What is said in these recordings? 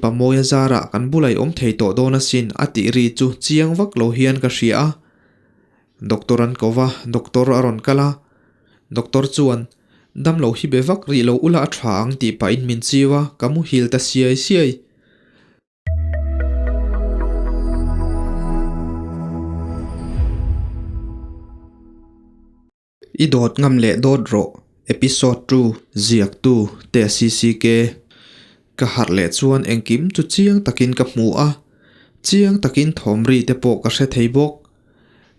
Pamawia zarah kan bula i awm thei tawh dawn asin a tih ri chu chiang vak lo hian ka hria a. Doctor an ko va, doctor a rawn kal a. Doctor chuan, Damlo hi be vak rih lo ula a tha ang tih pahin min chiu a, ka muhil ta siai siai. I dawt ngam leh dawt rawh Episode ii Ziaktu te CCK Ka harh leh chuan engkim chu chiang takin ka hmu a, chiang takin thawmri te pawh ka hre thei bawk.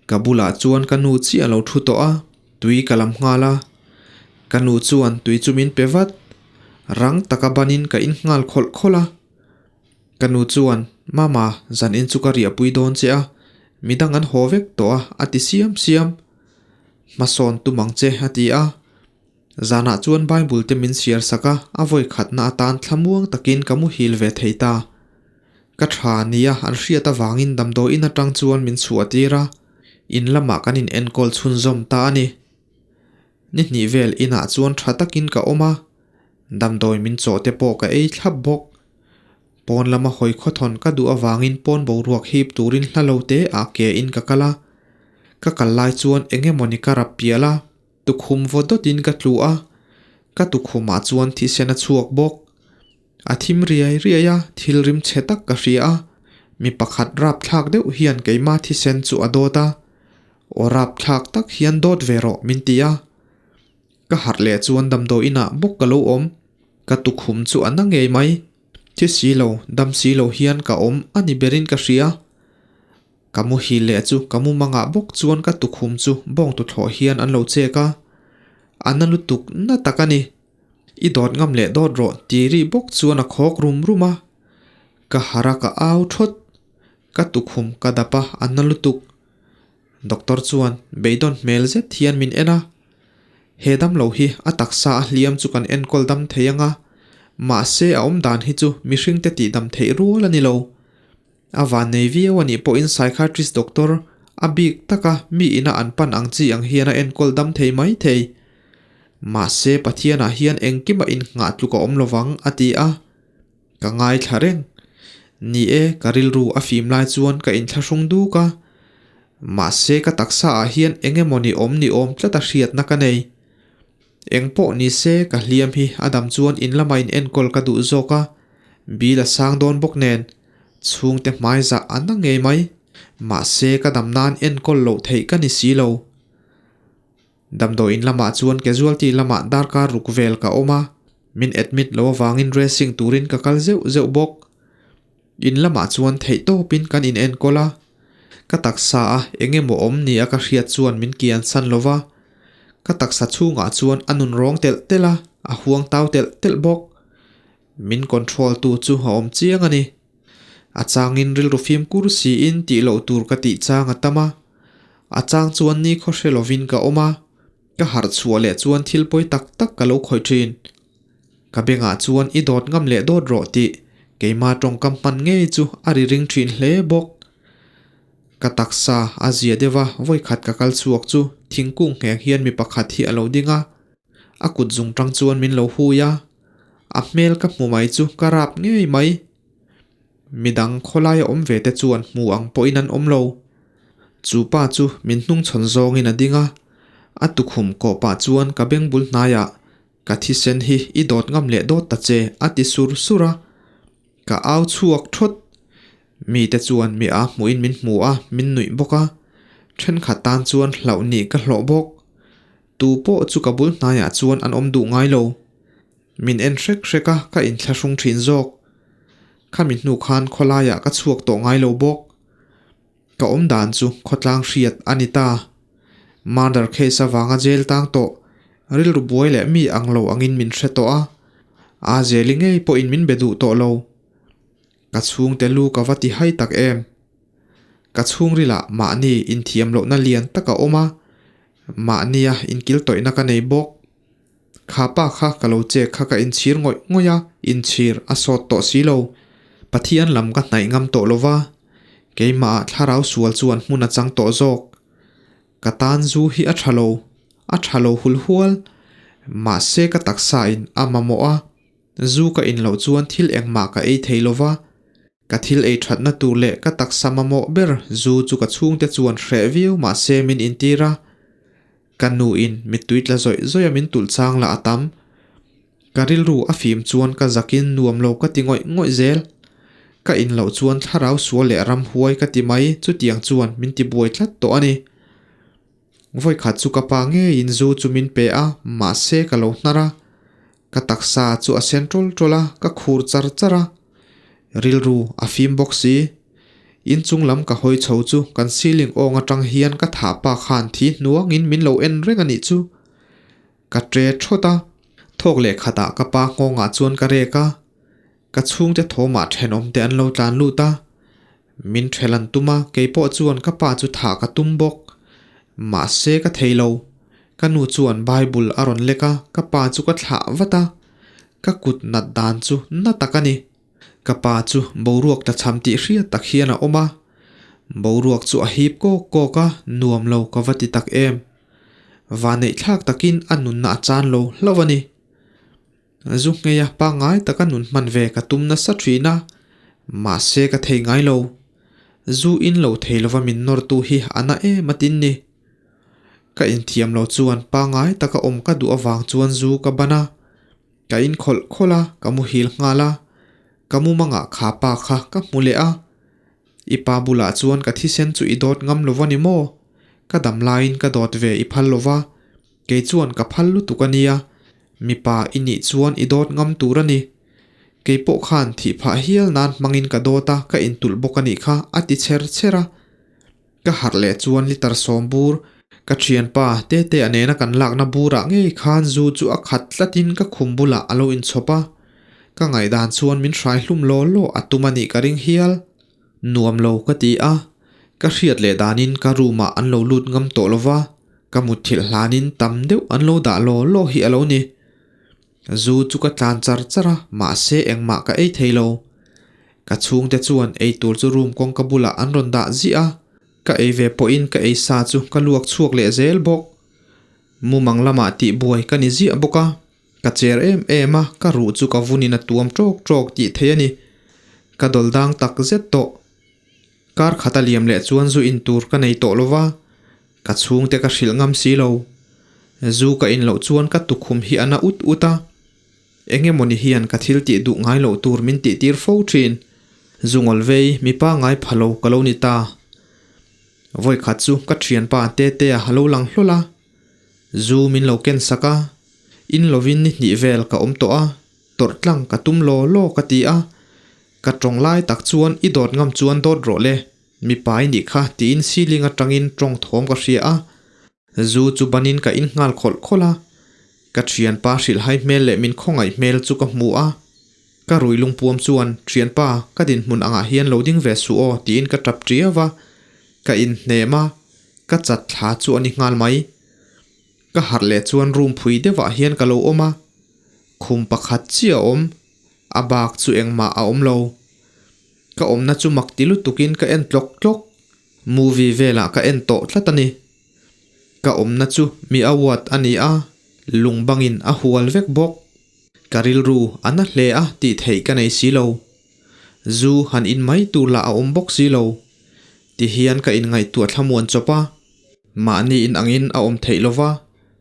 Ka bulah chuan ka nu chiah lo thu tawh a, tui ka lam nghal a. Ka nu chuan tui chu min pe vat. Rang taka banin ka in nghal khawlh khawlh a. Ka nu chuan, Mama, zan in chu ka riahpui dawn che a, midang an haw vek tawh a, a ti siam siam. Hmasawn tum ang che, a ti a. Zanah chuan Bible te min siar sak a, a vawi khatna atan thlamuang takin ka muhil ve thei ta. Ka tha nia an hriat avangin damdawiin atang chuan min chhuah tir a, in lamah kan in enkawl chhunzawm ta a ni. Ni hnih vel inah chuan tha takin ka awm a, damdawi min chawh te pawh ka ei thlap bawk. Pawn lama hawi khawthawn ka duh avangin pawn boruak hip turin hla lo te ah ke in ka kal a. Ka kal lai chuan eng emawni ka rap pial a, tukhum vaw dawtin ka tlu a, ka tukhumah chuan thisen a chhuak bawk. A thim riai riai a, thil rim chhe tak ka hria a, mi pakhat rap thlak deuh hian keimah thisen chu a dawt a, aw rap thlak tak hian dawt ve rawh min ti a. Ka harh leh chuan damdawi inah bawk ka lo awm. Ka tukhum chu a na ngei mai. Thi si lo, dam si lo hian ka awm a ni berin ka hria. Ka muhil leh chu ka mumangah bawk chuan ka tukhum chu bawng tuthlawh hian an lo chek a. A na lutuk na tak a ni. I dawt ngam leh dawt rawh ti ri bawk chuan a khawk rum rum a. Ka harh a ka au thawt. Ka tukhum ka dap a, a na lutuk. Doctor chuan beidawn hmel zet hian min en a, He damlo hi a taksa a hliam chu kan enkawl dam thei ang a, mahse a awm dan hi chu mihringte tih dam theih rual a ni lo. A vannei viau a nih pawhin psychiatrist doctor a bik taka mi ina an pan ang chi ang hian a enkawl dam thei mai thei. Mahse Pathianah hian engkimah innghah tluk a awm lovang a ti a. Ka ngaithla reng. Ni e, ka rilru a fim lai chuan ka inthlahrung duk a. Mahse ka taksa ah hian eng emaw ni awm ni awm tlat a hriatna ka nei. Eng pawh ni se ka hliam hi a dam chuan in lama in enkawl ka duh zawk a, bill a sang dawn bawk nen, chhungte hmaizah a na ngei mai. Mahse ka dam nan enkawl loh theih ka ni si lo. Damdawiin lamah chuan casualty lamah darkar ruk vel ka awm a, min admit lo avangin dressing turin ka kal zeuh zeuh bawk. In lamah chuan theihtawpin kan in enkawl a, ka taksa a eng emaw awm nia ka hriat chuan min kian san lo va, ka taksa chhungah chuan a nun rawng telh telh a, a huang tau telh telh bawk. Min control tu chu a awm chiang a ni. A changin rilru fimkur siin tih loh tur ka tih chang a tam a. A chang chuan ni khaw hre lovin ka awm a, ka harh chhuah leh chuan thil pawi tak tak ka lo khawih thin. Ka bengah chuan i dawt ngam leh dawt rawh tih keima tawngkam hman ngei chu a ri ring thin hle bawk. Ka taksa a zia deuh a, vawikhat ka kal chhuak chu thingkung ngheng hian mi pakhat hi a lo ding a, a kut zung tang chuan min lo hui a, a hmel ka hmu mai chu ka rap ngei mai. Midang khawlaia awm ve te chuan hmu ang pawhin an awm lo. Chu pa chu min hnungchhawn zawngin a ding a, a tukhum kawh pah chuan ka beng bul hnaiah, Ka thisen hi i dawt ngam leh dawt ta che, a ti sur sur a. Ka au chhuak thawt. Mite chuan mi a hmuhin min hmu a, min nuih bawk a. Thenkhat tan chuan hlauh nih ka hlawh bawk. Tu pawh chu ka bul hnaiah chuan an awm duh ngai lo. Min en hrek hrek a, ka inthlahrung thin zawk. Khami hnu khan khawlaiah ka chhuak tawh ngai lo bawk. Ka awm dan chu khawtlang hriat a ni ta. Murder case avanga jail tang tawh, rilru buai leh mi ang lo angin min hre tawh a. A zeli ngei pawhin min be duh tawh lo. Ka chhungte lu ka va ti hai tak em. Ka chhungrilah mahni inthiam lohna lian tak a awm a, mahnia inkil tawihna ka nei bawk. Kha pa kha ka lo chek kha ka inchhir ngawih ngawih a, inchhir a sawt tawh si lo. Pathian lam ka hnaih ngam tawh lo va, keimahah thlarau sual chuan hmun a chang tawh zawk. Ka tan zu hi a tha lo, a tha lo hul hual. Mahse ka taksa in a mamawh a. Zu ka in loh chuan thil engmah ka ei thei lova, ka thil ei thatna tur leh ka taksa mamawh ber zu chu ka chhungte chuan hreh viau mah se min intir a. Ka nu in mittui tla zawih zawih a min tulh chang lah a tam. Ka rilru a fim chuan ka zakin nuam lo ka ti ngawih ngawih zel. Ka in loh chuan thlarau sual leh ramhuai ka ti mai chutiang chuan min ti buai tlat tawh a ni. Vawikhat chu ka pa ngeiin zu chu min pe a, mahse ka lo hnar a. Ka taksa chu a sen ṭawl ṭawl a, ka khur char char a. Rilru a fim bawk si. Inchung lam ka hawi chho chu kan ceiling awng aṭang hian ka thah pa khan thi hnuangin min lo en reng a nih chu. Ka ṭe ṭhawt a, thawk leh khatah ka pa nghawngah chuan ka rek a. Ka chhungte thawmah ṭhenawmte an lo tlan lut a, min ṭhel an tum a, kei pawh chuan ka pa chu thah ka tum bawk. Mahse ka thei lo. Ka nu chuan Bible a rawn lek a, ka pa chu ka thlah vat a, ka kut nat dan chu na tak a ni. Ka pa chu boruak tlachham tih hriat tak hian a awm a, boruak chu a hip kawk kawk a, nuam lo ka va ti tak em. Vaneihthlak takin a nunna a chan lo hlauh a ni. Zu ngheia pangngai taka nun hman ve ka tum nasa thin a, mahse ka thei ngai lo. Zu in lo thei lova min nawrtu hi a na em a tin ni. Ka inthiam lo chuan pangngai taka awm ka duh avang chuan zu ka ban a, ka in khawlh khawlh a, ka muhil nghal a, ka mumangah kha pa kha ka hmu leh a. I pa bulah chuan ka thisen chu i dawt ngam lova ni maw? Ka dam laiin ka dawt ve i phal lova, kei chuan ka phal lutuk a nia. Mipa i nih chuan i dawt ngam tur a ni. Kei pawh khan thih phah hial nan hmangin ka dawt a, ka intulh bawk a nih kha, a ti chher chher a. Ka harh leh chuan liter sawm bur, ka thianpa Tete a nena kan lakna burah ngei khan zu chu a khat tlatin ka khum bulah a lo inchhawp a. Ka ngaihdan chuan min hrai hlum law law a tum a nih ka ring hial. Nuam lo ka ti a, ka hriat leh danin ka room ah an lo lut ngam tawh lo va, ka mutthilh hlanin tam deuh an lo dah law law hi a lo ni. Zu chu ka tlan char char a, mahse engmah ka ei thei lo. Ka chhungte chuan ei tur chu room kawngka bulah an rawn dah ziah a, ka ei ve pawhin ka ei sa chu ka luak chhuak leh zel bawk. Mumang lamah tihbuai ka ni ziah bawk a. Ka cher em em a, ka ruh chu ka vunin a tuam ṭawk ṭawk tih thei a ni. Ka dawl dang tak zet tawh. Kar khat a liam leh chuan zu in tur ka nei tawh lo va, ka chhungte ka hrilh ngam si lo. Zu ka in loh chuan ka tukhum hi a na ut ut a. Eng emawni hian ka thil tih duh ngai loh tur min tih tir fo ṭhin. Zu ngawl vei, mipa ngai pha lo ka lo ni ta. Vawikhat chu ka ṭhianpa Tetea a lo lang hlawl a. Zu min lo ken sak a, in lovin ni hnih vel ka awm tawh a, tawrh tlang ka tum law law ka ti a, ka tawng lai tak chuan i dawt ngam chuan dawt rawh le, mipa i nih kha tiin ceiling atangin tawng thawm ka hria a, zu chu banin ka in nghal khawlh khawlh a, ka thianpa hrilhhai hmel leh min khawngaih hmel chu ka hmu a, ka rui lungpuam chuan thianpa ka dinhmun angah hian lo ding ve suh aw tiin ka tap tiau a, ka inhnem a. Ka chat thla chu a ni nghal mai. Ka harh leh chuan room phui deuhah hian ka lo awm a, khum pakhat chiah a awm, a bak chu engmah a awm lo. Ka awmna chu mak ti lutukin ka en tlawk tlawk, movie velah ka en tawh tlat a ni. Ka awmna chu mi a ward a ni a, lung bangin a hual vek bawk. Ka rilru a na hle a tih theih ka nei si lo. Zu han in mai tur lah a awm bawk si lo. Ti hian ka inngaihtuah thlamuan chawp a, mahni in angin a awm theih lova,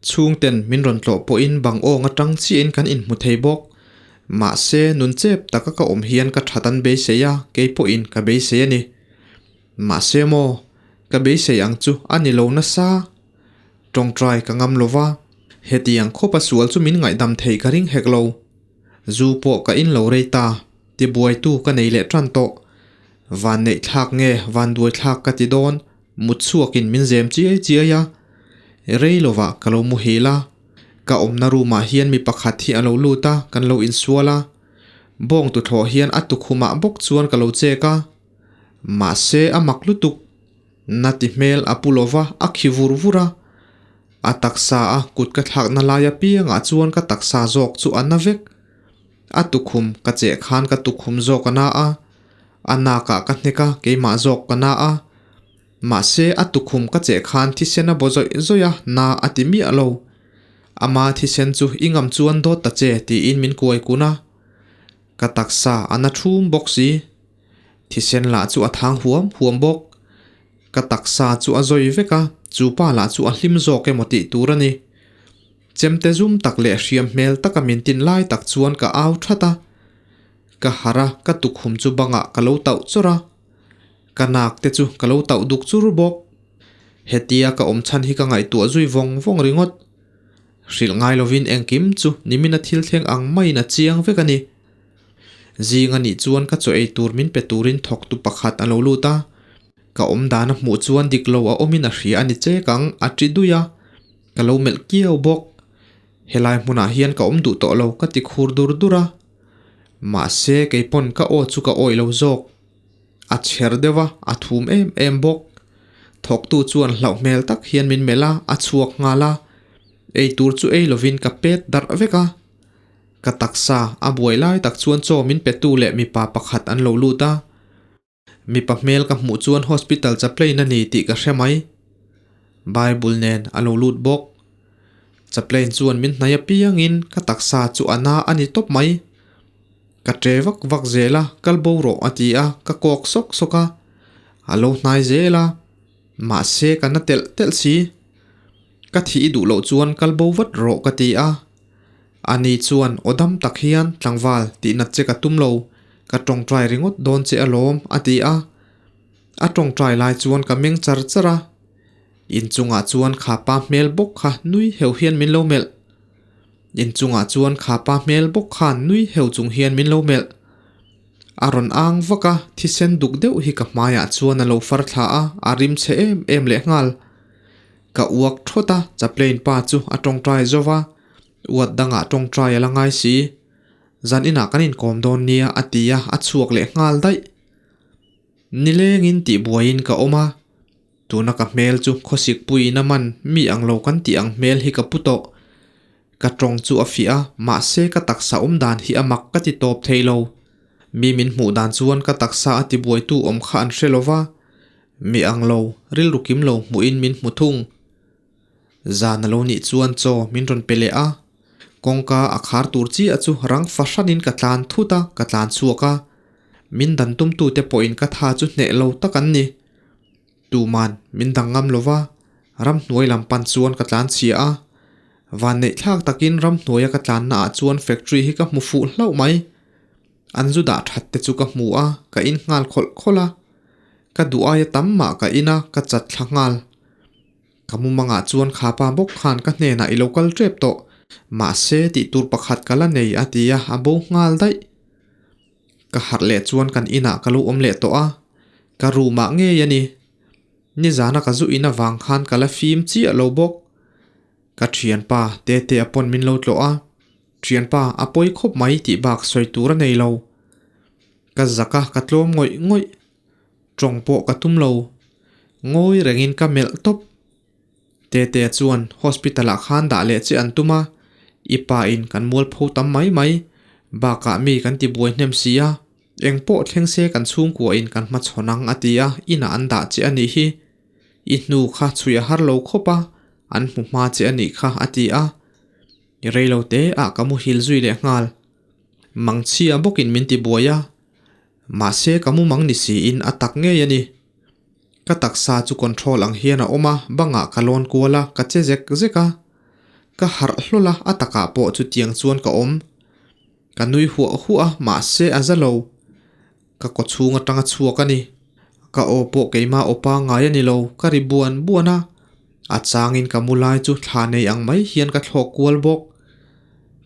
chhungten min rawn tlawh pawhin bang awng atang chiahin kan inhmu thei bawk. Mahse, nun chep taka ka awm hian ka that an beisei a, kei pawhin ka beisei a ni. Mahse maw, ka beisei ang chu a ni lo nasa. Tawngtai ka ngam lova, hetiang khawpa sual chu min ngaihdam thei ka ring hek lo. Zu pawh ka in lo rei ta, tibuaitu ka nei leh tan tawh. Van neih thlak nge van duai thlak ka ti dawn, mut chhuakin min zem chiai chiai a. Rei lovah ka lo muhil a, ka awmna room ah hian mi pakhat hi a lo lut a, kan lo insual a. Bawng tuthlawh hian a tukhumah bawk chuan ka lo chek a. Mahse a mak lutuk. Na ti hmel a pu lova a khi vur vur a. A taksa a kut ka thlakna lai apiangah chuan ka taksa zawk chu a na vek. A tukhum ka cheh khan ka tukhum zawk a na a, a nakah ka hnek a keimah zawk ka na a. Mahse a tukhum ka cheh khan thisen a baw zawih zawih a, na a ti miah lo. Ama thisen chu i ngam chuan dawt ta che tiin min kuai kun a. Ka taksa a na thum bawk si. Thisen lah chu a thang huam huam bawk. Ka taksa chu a zawi vek a, chu pa lah chu a hlim zawk emaw tih tur a ni. Chemte zum tak leh hriam hmel taka min tin lai tak chuan ka au that a. Ka harh a, ka tukhum chu bangah ka lo tauh chawrh a. Ka nak te chu ka lo tauh duk chur bawk. Hetia ka awm chhan hi ka ngaihtuah zui vawng vawng ringawt. Hrilh ngai lovin engkim chu nimina thil thleng ang maiin a chiang vek a ni. Zing a nih chuan ka chaw ei tur min pe turin thawktu pakhat a lo lut a. Ka awm dan a hmuh chuan dik lo a awmin a hria a ni chek ang, a ṭi dui a. Ka lo melh kiau bawk. Helai hmunah hian ka awm duh tawh lo ka ti khur dur dur a. Mahse kei pawn ka aw chu ka awih lo zawk. A chher deuh a, a thum em em bawk. Thawktu chuan hlauh hmel tak hian min melh a, a chhuak nghal a. Ei tur chu ei lovin ka pet darh vek a. Ka taksa a buai lai tak chuan chaw min petu leh mipa pakhat an lo lut a. Mipa hmel ka hmuh chuan hospital chaplain a ni tih ka hre mai. Bible nen a lo lut bawk. Chaplain chuan min hnai apiangin ka taksa chu a na a ni tawp mai. Ka ṭe vak vak zel a, kal bo rawh a ti a, ka kawk sawk sawk a. A lo hnai zel a, mahse ka na telh telh si. Ka thih i duh loh chuan kal bo vat rawh ka ti a. Ani chuan aw dam tak hian tlangval tih nat che ka tum lo, ka tawngtai ringawt dawn che alawm a ti a. A tawngtai lai chuan ka meng char char a. Inchungah chuan kha pa hmel bawk kha nui heu hian min lo melh. Inchungah chuan kha pa hmel bawk khan nui heu chung hian min lo melh. A rawn ang vak a, thisen duk deuh hi ka hmaiah chuan a lo far thla a, a rim chhe em em lehnghal. Ka uak thawt a, chaplain pa chu a tawngtai zo va, uat dangah tawngtai a la ngai si. Zan inah kan inkawm dawn nia a ti a, a chhuak leh nghal daih. Nilengin tihbuaiin ka awm a, tuna ka hmel chu khawsik puiin a man mi ang lo kan tih ang hmel hi ka pu tawh. Ka tawng chu a fiah a, mahse ka taksa awm dan hi a mak ka ti tawp thei lo. Mi min hmuh dan chuan ka taksa a tibuaitu awm kha an hre lo va, mi ang lo, rilru kim lo hmuhin min hmu thung. Zan a lo nih chuan chaw min rawn pe leh a, kawngka a khar tur chiah chu rang fahranin ka tlan thut a, ka tlan chhuak a. Min dan tumtute pawhin ka tha chu hneh lo tak an ni. Tuman min dang ngam lo va, ramhnuai lam pan chuan ka tlan chhia a. Vanneih thlak takin ramhnuaia ka tlanna ah chuan factory hi ka hmu fuh hlauh mai. An zu dah that te chu ka hmu a, ka in nghal khawlh khawlh a. Ka duh aia tam mah ka in a, ka chat thla nghal. Ka mumangah chuan kha pa bawk khan ka hnenah i lo kal tep tawh, mahse tih tur pakhat ka la nei a ti a, a bo nghal daih. Ka harh leh chuan kan inah ka lo awm leh tawh a, ka room ah ngei a ni. Nizana ka zu in avang khan ka la fim chiah lo bawk. Ka thianpa Tete a pawn min lo tlawh a, Thianpa a pawi khawp mai tih bak sawi tur a nei lo. Ka zak a, ka tlawm ngawih ngawih. Tawng pawh ka tum lo. Ngawi rengin ka melh tawp. Tete chuan hospital ah khan dah leh che an tum a, i pa in kan mualpho tam mai mai, bakah mi kan ti buai hnem si a, eng pawh thleng se kan chhungkua in kan hmachhawn ang a ti a, inah an dah che a nih hi. I hnu kha chhui a har lo khawp a, an hmu hma che a nih kha a ti a. Reilo te ah ka muhil zui leh nghal. Mangchhia bawkin min ti buai a, mahse ka mumang ni siin a tak ngei a ni. Ka taksa chu control ang hian a awm a, bangah ka lawn kual a, ka che zek zek a. Ka harh hlawl a, a takah pawh chutiang chuan ka awm. Ka nui huah huah a, mahse a za lo. Ka kaw chhung atang a chhuak a ni. Ka aw pawh keimah aw pangngai a ni lo, ka ri buan buan a. A changin ka mu lai chu thla nei ang mai hian ka thlawk kual bawk.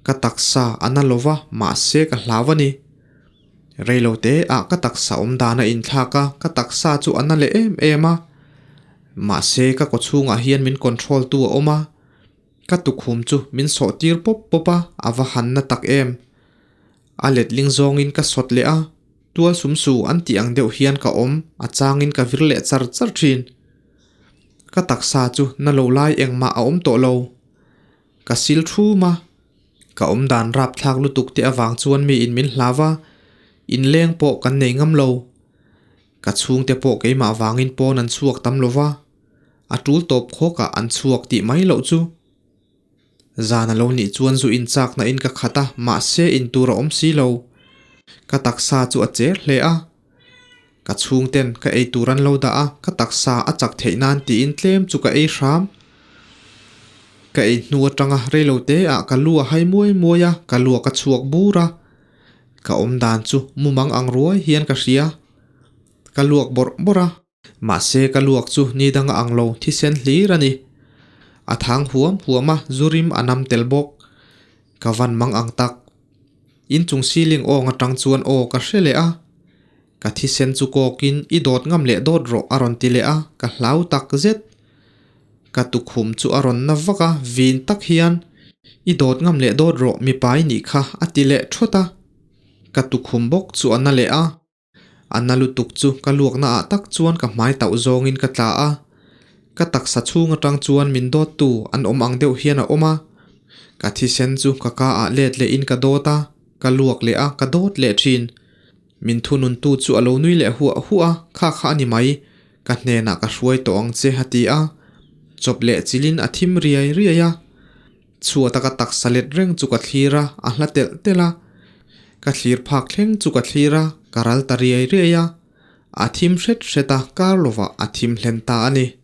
Ka taksa a na lo va, mahse ka hlau a ni. Reilo te ah ka taksa awm dan a inthlak a, ka taksa chu a na leh em em a. Mahse ka kaw chhungah hian min control tu a awm a, ka tukhum chu min sawh tir pawp pawp a, a va han na tak em. A letling zawngin ka sawt leh a, tual sum su an tih ang deuh hian ka awm, a changin ka vir leh char char thin. Ka taksa chu na lo lai engmah a awm tawh lo. Ka sil thum a, ka awm dan rapthlak lutuk te avang chuan mi in min hlau a, inleng pawh kan nei ngam lo. Ka chhungte pawh keimah vangin pawn an chhuak tam lo va, a tul tawp khawkah an chhuak tih mai loh chu. Zan a lo nih chuan zu inchakna in ka khat a, mahse in tur a awm si lo. Ka taksa chu a cher hle a. Ka chhungten ka ei tur an lo dah a, ka taksa a chak theih nan tiin tlem chu ka ei hram. Ka ei hnu atanga reilo te ah ka lu a hai muai muai a, ka luak a chhuak bur a. Ka awm dan chu mumang ang ruai hian ka hria. Ka luak bawrh bawrh a. Mahse ka luak chu ni danga ang lo thisen hlir a ni. A thang huam huam a, zu rim a nam tel bawk. Ka van mang ang tak. Inchung ceiling awng atang chuan aw ka hre leh a. Ka thisen chu kawkin i dawt ngam leh dawt rawh a rawn ti leh a, ka hlau tak zet. Ka tukhum chu a rawn na vak a, vin tak hian i dawt ngam leh dawt rawh mipa i nih kha a ti leh thawt a. Ka tukhum bawk chu a na leh a. A na lutuk chu ka luakna ah tak chuan ka hmai tauh zawngin ka tla a. Ka taksa chhung atang chuan min dawttu an awm ang deuh hian a awm a. Ka thisen chu ka ka ah let lehin ka dawt a, ka luak leh a, ka dawt leh thin. Min thununtu chu a lo nui leh huah huah a, kha kha a ni mai, ka hnenah ka hruai tawh ang che a ti a. Chawp leh chilhin a thim riai riai a. Chhuata ka taksa let reng chu ka thlir a, a hla telh telh a. Ka thlir phak thleng chu ka thlir a, ka ral ta riai riai a. A thim hret hret a, kar lovah a thim hlen ta a ni.